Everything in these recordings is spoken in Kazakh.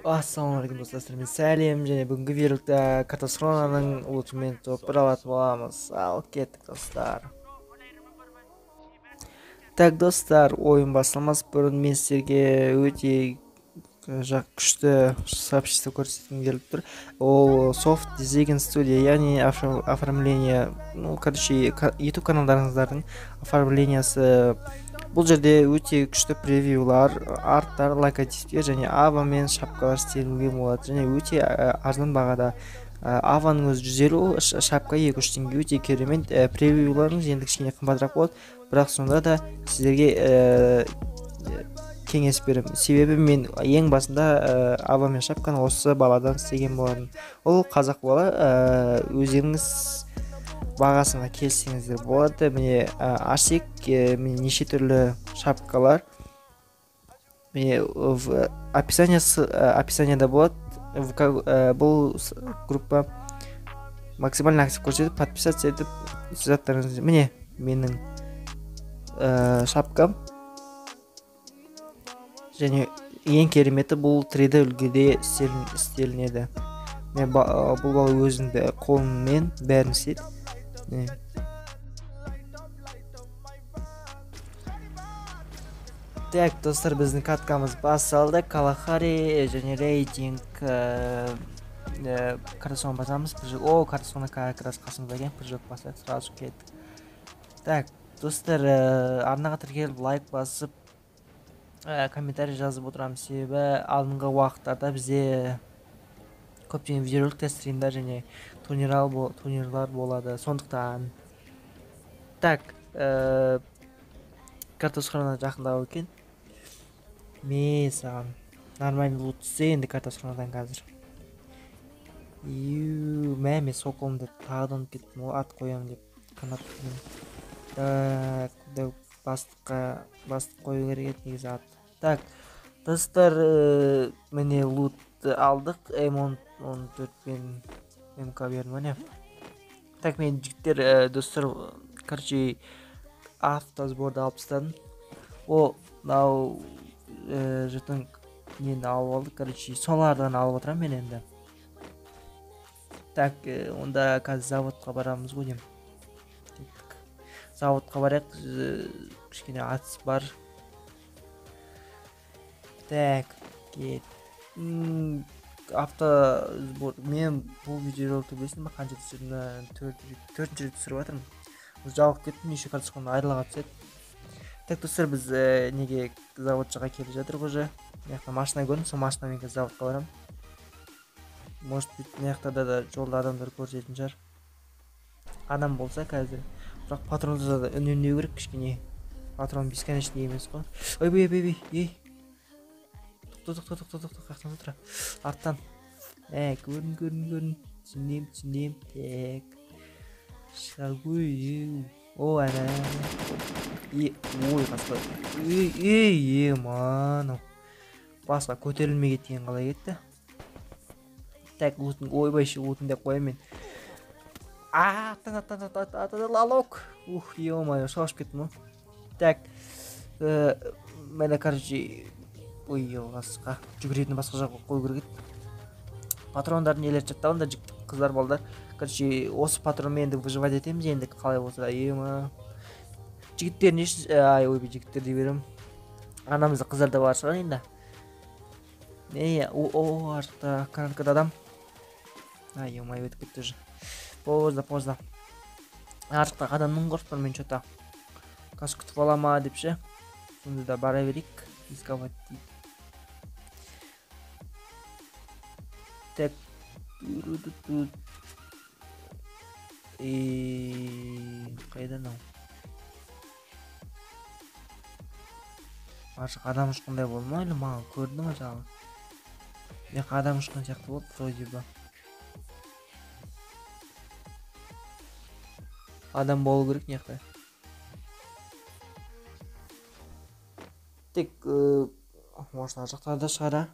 Ассалаумағалейкум достар, сіздермен сәлем. Және бүгінгі видеолықта катастрофаның лутымен топ бір алатын боламыз. Ал кеттік, достар. Так, достар, ойын басталмас бұрын мен сіздерге өте күшті сообщество көрсеткім келіп тұр. Ол Soft Design Studio, яғни оформление, ну, короче, YouTube каналдарыңыздардың оформлениясы. Бұл жерде өте күшті превьюлар, арттар, логотиптер және ава мен шапкалар істелінуге болады. Және өте арзан бағада. Аваның өзі 150, шапка 200 теңге, өте керемет. Превьюларыңыз енді кішкене қымбатырақ болады, бірақ сонда да сіздерге кеңес беремін. Себебі мен ең басында ава мен шапканы осы баладан істеген болатын. Ол қазақ бала, өздеріңіз бағасына келсеңіздер болады. Міне, ашик, міне неше түрлі шапкалар. Міне, в описанияда болады. Бұл группа максимально актив көрсетіп, подписаться етіп заттарыңызды. Міне менің шапкам. Және ең кереметі, бұл 3D үлгіде істелінеді. Міне, бұл бала өзінің қолымен бәрін істейді. Міне. Так, достар, біздің каткамыз басталды. Калахари және рейтинг, картасына басамыз. О, картасына как раз қасымызда екен. Прыжок басайық, сразу кеттік. Так, достар, арнаға тіркеліп, лайк басып, комментарий жазып отырамын. Себебі алдыңғы уақыттарда бізде көптеген видеороликтер, стримдер және турнирлар болады. Сондықтан так, картасына жақындау екен. Мен саған нормальный лут түссе енді картасынадан қазір. Ю, мә, мен соколым деп тағы да ұмытып кеттім ғой, ат қоямын деп қанат қоямын. Так, бастыққа бастық қою керек еді негізі ат. Так, достар, міне лутты алдық. М14 пен МК бердім, міне. Так, мен жігіттер, достар, короче, автосборды алып тастадым. О, мынау жетон нені алып алдық, короче, солардан алып отырамын мен енді. Так, онда қазір заводқа барамыз ғой деймін. Кеттік. Заводқа барайық, кішкене атыс бар. Так, кет. Автосбор. Мен бұл видеороликті білесің бе, қанша түсірдім? Төртінші рет түсіріп жатырмын. Жалығып кеттім, неше карточканы айырылға түседі. Так, достар, біз неге завод жаққа келе жатырмыз уже. Мына жақта машина көрдім, сол машинамен қазір заводқа барамын. Может быть, мына жақта да жолда адамдар көрсететін шығар. Адам болса қазір. Бірақ патронды да үнемдеу керек кішкене. Патрон бесконечный емес қой. Ойбай, ойбай, ойбай, ей. Тоқта, тоқта, тоқта, тоқта, қаяқтан отыра? Арттан. Көрін, көрін, көрін. Түсіндім, түсіндім. Так. Шыға ғой. О, әне. Е, ой, қасқа. Ей, ей, е, мынау. Басқа көтерілмей кеткен қалай кетті? Так, лутын, ойбай, ше, лутын деп қоямын мен. А, аттан, аттан, аттан, аттан, аттан, лалок. Ух, ё-моё, шошып кеттім ғой. Так, міне, короче, ой, қасқа. Жүгіретін басқа жаққа қою керек еді. Патрондардың нелері жатталыңдар, жігіт, қыздар, балдар. Короче, осы патронмен енді выживать етеміз енді қалай болса да, ема. Жігіттер не үшін, ай, ойбай, жігіттер дей беремін. Анамызда қыздар да бар шығар енді. Не, о, о, ар жақта канаткада адам. Ай, ё-моё, өтіп кетті уже. Поздно, поздно. Ар жақта адамның қорқып тұрмын мен чё-то. Қазір күтіп ала ма деп ше. Сонда да бара берейік. Рисковать дейді. Так. Қайда мынау? Ар жақ адам ұшқандай болды ма, или маған көрінді ма жаңағы? Мына жаққа адам ұшқан сияқты болды вроде бы. Адам болу керек мына жақта. Тек, может, ар жақта да шығар, а?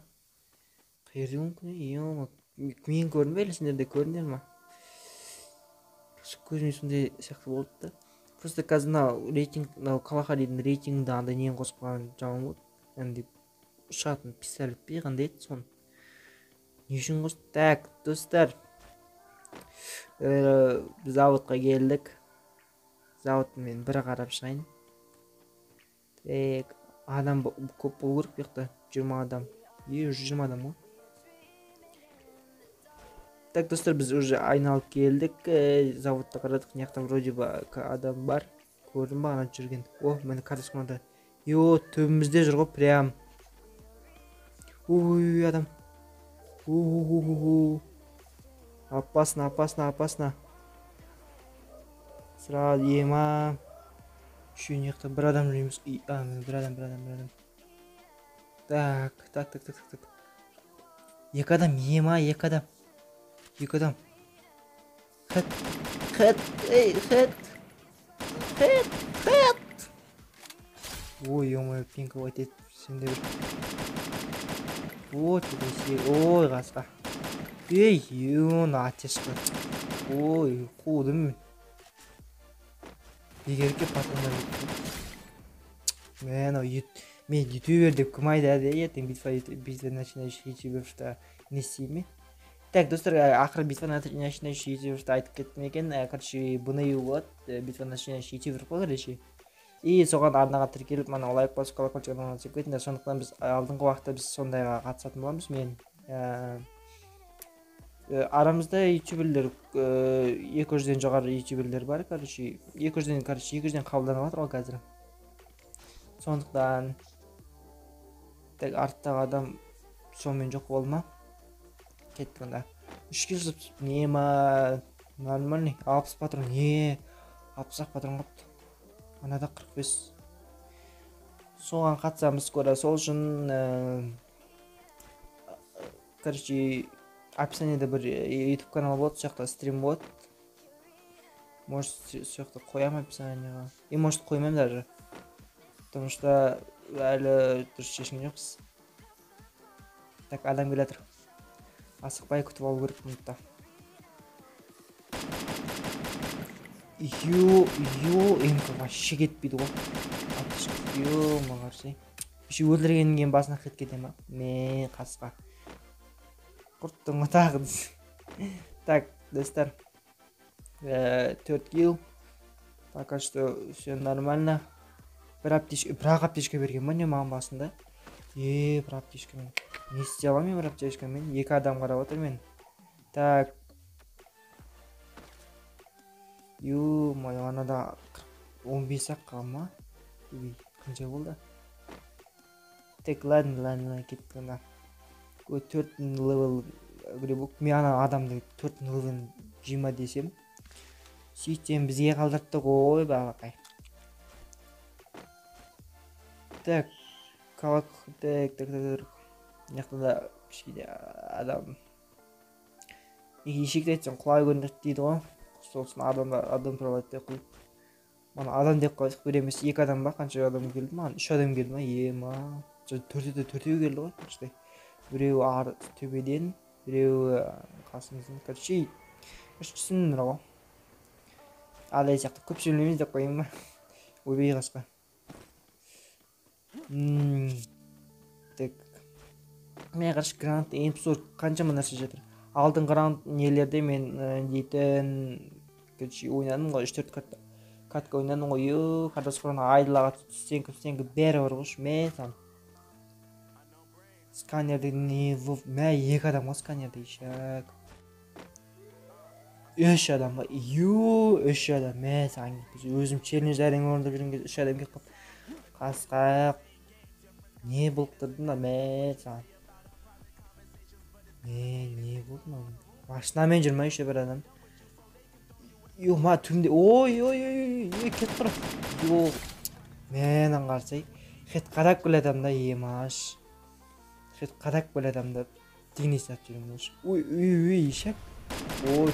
Қай жерде мүмкін, ё-моё, мен көрдім бе, или сендер де көрдіңдер ма? Көзіме сондай сияқты болды да. Просто қазір мынау рейтинг, мынау Калахаридің рейтингінде андай нені қосып қойған жаман болды. Андай ұшатын пистолет пе, қандай еді соны. Не үшін қосты? Так, достар. Біз заводқа келдік. Заводты мен бір қарап шығайын. Так, адам көп болу керек бұл жақта. 20 адам. 120 адам ғой. Так, достар, біз уже айналып келдік. Заводты қарадық. Мына жақта вроде бы адам бар. Көрдім ба ана жүрген? О, міне карточкада. Йо, төбемізде жүр ғой прям. Ой, адам. У-у-у-у. Опасно, опасно, опасно. Сразу ема. Еще мына жақта бір адам жүр емес. А, міне бір адам, бір адам, бір адам. Так, так, так, так, так, так. Екі адам, ема, екі адам. Екі адам. Хет, хет, ей, хет. Хет, хет. Ой, ё-моё, пинковать етіп сенде бір. Ой, ой, қасқа. Ей, ё, атешка. Ой, қудым мен. Егерге патрондар кетті. Мен мен ютубер деп кім айтады, ертең битва начинающих ютуберов не істеймін. Так, достар, ақыры битва начинающих ютуберов айтып кеттім екен. Короче, бұны болады, битва начинающих ютуберов қой, короче. И соған арнаға тіркеліп, мана лайк басып, колокольчик басып кетіңдер. Сондықтан біз алдыңғы уақытта біз сондайға қатысатын боламыз. Мен арамызда ютуберлер 200-ден жоғары ютуберлер бар, короче, 200-ден, короче, 200-ден қабылданып жатыр ғой қазір. Сондықтан так, арттағы адам сонымен жоқ болды ма? Кеттік онда. 3 килл не ма? Нормальный. 60 патрон. Не, 60 патрон қалыпты. Анада 45. Соған қатысамыз скоро. Сол үшін, короче, описаниеде бір YouTube канал болады, сол жақта стрим болады. Может, сол жақта қоямын описаниеға. И может қоймаймын даже. Потому что әлі дұрыс шешкен жоқпыз. Так, адам келе жатыр. Асықпай күтіп алу керек бұны да. Ё, ё, МК вообще кетпейді ғой. Ё, маған. Еще өлтіргеннен кейін басына хит кете ма? Мен қасқа. Құрттың ғой тағы. Так, достар. 4 килл. Пока что все нормально. Бір аптечка, бірақ аптечка берген ба не маған басында? Бір аптечкамен. Не істей аламын мен бір аптечкамен? Екі адам қарап отыр мен. Так. Ё-моё, анада 15 ақ қалма? Үй, қанша болды? Так, ладно, ладно, ладно, кеттік онда. 4 левел грибок. Мен ана адамды 4 левелін жима десем. Сөйтсем бізге қалдыртты ғой, балақай. Так, калак, так, так, так, так. Мына жақта да кішкене адам. Ешекті айтсаң құлай көрінеді дейді ғой. Сосын адамдар адам туралы айтпай қойып. Мана адам деп қойдық, бір емес, екі адам ба? Қанша адам келді маған? 3 адам келді ма? Ема. Төртеу келді ғой, короче. Біреуі ар төбеден, біреуі қасымыздан. Короче, түсіндіңдер ғой. Адай сияқты көп сөйлемейміз деп қояйын ба? Ойбай қасқа. Так. Мен қарашы, гранат М40 қаншама нәрсе жатыр. Алдыңғы раунд нелерде мен дейтін, короче, ойнадым ғой, 3-4 катка ойнадым ғой. Ё, катастрофаны айдалаға стенка, стенка бәрі бар ғой. Мен там сканерді не, мә, екі адам ғой сканерде, ишак. 3 адам ба? Ё, 3 адам. Мә, саған өзім челлендж әрең орындап жүрген кезде 3 адам келіп қалды. Қасқа не болып тұрдың да, мә, саған. Не болды мынау? Машинамен жүр ма еще бір адам? Ё, ма, түнде. Ой, ой, ой, ой, кетіп тұр. Ё, мен қарасай. Хет қарап келе жатамын да, емаш. Хет қарап келе жатамын да, денесін атып жүремін. Ой, ой, ой, ишак. Ой,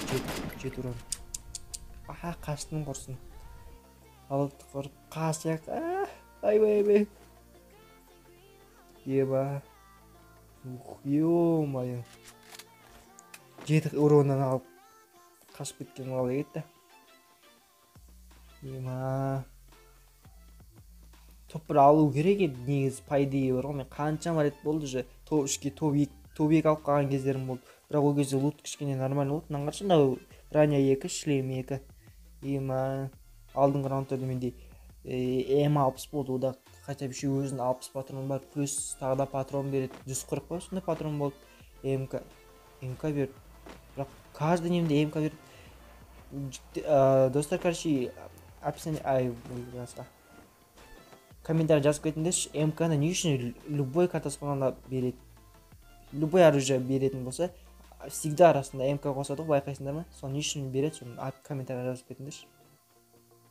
жеті урон. Аха, қаштым құрсын. Алып құрып қашақ. Айбай, айбай. Еба. Ух, ё-моё. 7 уроннан алып қашып кеткен қалай кетті. Ема. Топ бір алу керек еді негізі, по идее бар ғой. Мен қаншама рет болды уже топ 3-ке, топ 2 Топ 2 алып қалған кездерім болды. Бірақ ол кезде лут кішкене нормально болды. Мынаны қарашы, мынау броня 2, шлем 2. Ема алдыңғы раундтарда менде М60 болды. Ода хотя бы еще өзінің 60 патрон бар, плюс тағы да патрон береді. 140 па сондай патрон болды. МК берді. Бірақ каждый немде МК берді. Достар, короче, описание, ай, комментарий жазып кетіңдерші, МК-ны не үшін любой катастрофада береді? Любой оружие беретін болса, всегда арасында МК қосады ғой, байқайсыңдар ма? Соны не үшін береді, соны комментарий жазып кетіңдерші.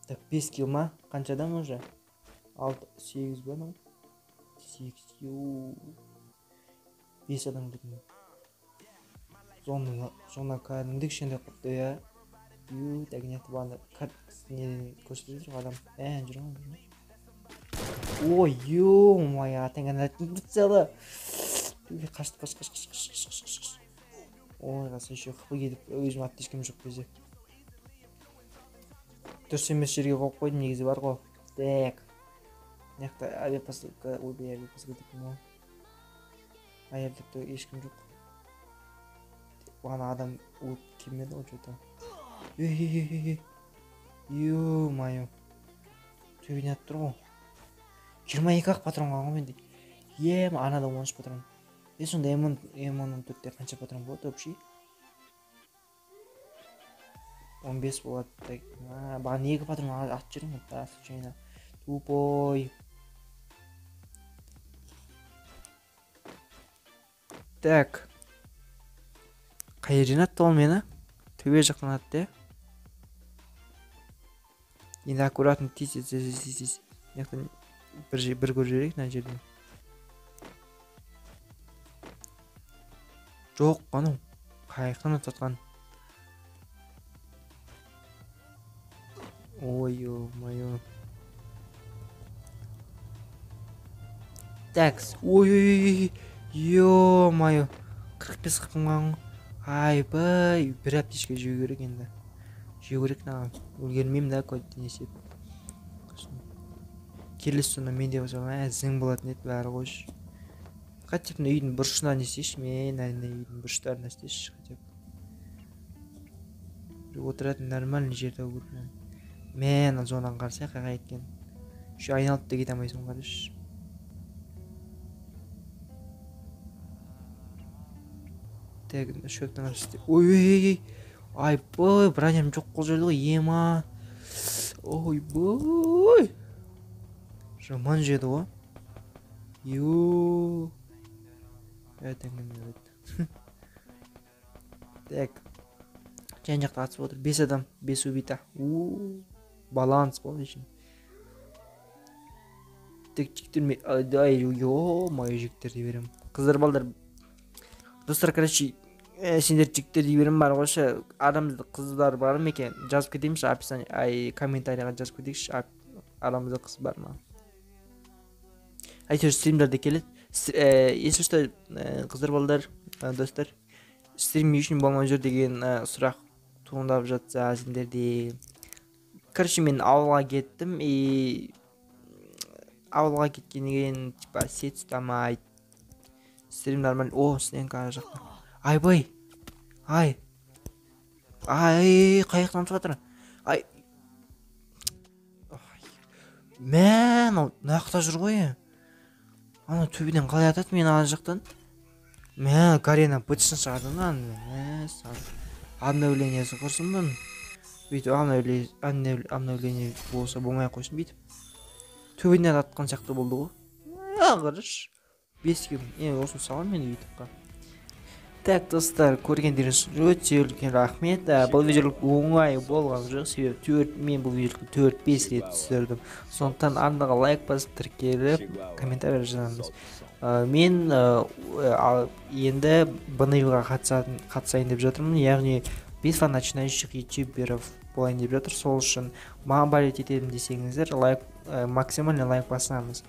Так, 5 килл ма? Қаншадан уже? 6, 8 ба анау? 8, 5 адам кетті. Зона кәдімгідей кішкентай қылыпты, иә. Ю, так, не бағана неден көрсетіп жүр адам. Жүр ғой, жүр. Ой, ё-моё, атаңа целы. Қашты, қаш, қаш, қаш, қаш, қаш, қаш. Ой, қасы еще хп кетіп, өзім аптечкам жоқ кезде. Дұрыс емес жерге қойып қойдым, негізі бар ғой. Так. Мына жақта авиапосылка, ойбай, авиапосылка деп ғой. Аэрдропта ешкім жоқ. Бағана адам от келмеді ғой, что-то. Ей, ё-моё. Төбеден атып тұр ғой. 22 ақ патрон қалған ғой менде. Ем, анада 13 патрон. Сонда М14-те қанша патрон болады вообще? 15 болады. Бағана 2 патрон атып жүрмін ғой, случайно. Тупой. Так. Қай жерден атты ол мені? Төбе жақтан атты, Енді аккуратно тез тез тез тез тез. Мына жақтан бір көріп жіберейік мына жерден. Жоқ, анау қай жақтан атқан? Ой, ё-моё. Так, ой, ой, ё-моё. 45 қылған. Айбай, бір аптечка жеу керек енді. Жеу керек маған. Үлгермеймін да көптен есеп. Келесі сонда мен де болсам, зың болатын еді бәрі қойшы. Хотя бы үйдің бұрышынан істейші, мен әне үйдің бұрыштарына істейші, хотя бы. Отыратын нормальный жер табу керек. Мен зонаны қарасай қайға кеткен. Еще айналып та кете алмайсың қарашы. Так, шөптің арасы. Ой, ой, ой, айбай, броням жоқ қылып жіберді ғой, ема. Ойбай. Жаман жеді ғой. Ю. Так. Жан жақта атысып отыр. 5 адам, 5 убита. Баланс қой үшін. Так, жігіттер, ай, ё-моё, жігіттер дей беремін. Қыздар, балдар. Достар, короче, сендер жігіттер дей беремін бар қойшы. Арамызда қыздар бар ма екен? Жазып кетейінші, описание, ай, комментарийға жазып кетейікші. Арамызда қыз бар ма? Әйтеуір стримдерде келеді. Если что, қыздар, балдар, достар, стрим не үшін болмай жүр деген сұрақ туындап жатса сендерде. Короче, мен ауылға кеттім, и ауылға кеткеннен кейін типа сеть ұстамайды. Стрим нормально. О, стенка ар жақта. Айбай. Ай. Ай, қай жақтан атып жатыр? Ай. Мә, мынау мына жақта жүр ғой. Ана төбеден қалай атады мен ана жақтан? Мә, Гарена бытшын шығарды мынаны. Мә, обновлениесі құрсын бұның. Бүйтіп обновление болса болмай қойсын бүйтіп. Төбеден атқан сияқты болды ғой. Қарашы. 5 килл. Осыны саламын мен ютубқа. Так, достар, көргендеріңіз өте үлкен рахмет. Бұл видеолық оңай болған жоқ, себебі мен бұл видеолықты 4-5 рет түсірдім. Сондықтан арнаға лайк басып, тіркеліп, комментарий жазамыз. Мен енді БНЛ-ға қатысайын деп жатырмын, яғни битва начинающих ютуберов болайын деп жатыр. Сол үшін маған болеть етемін десеңіздер, лайк, максимально лайк басамыз.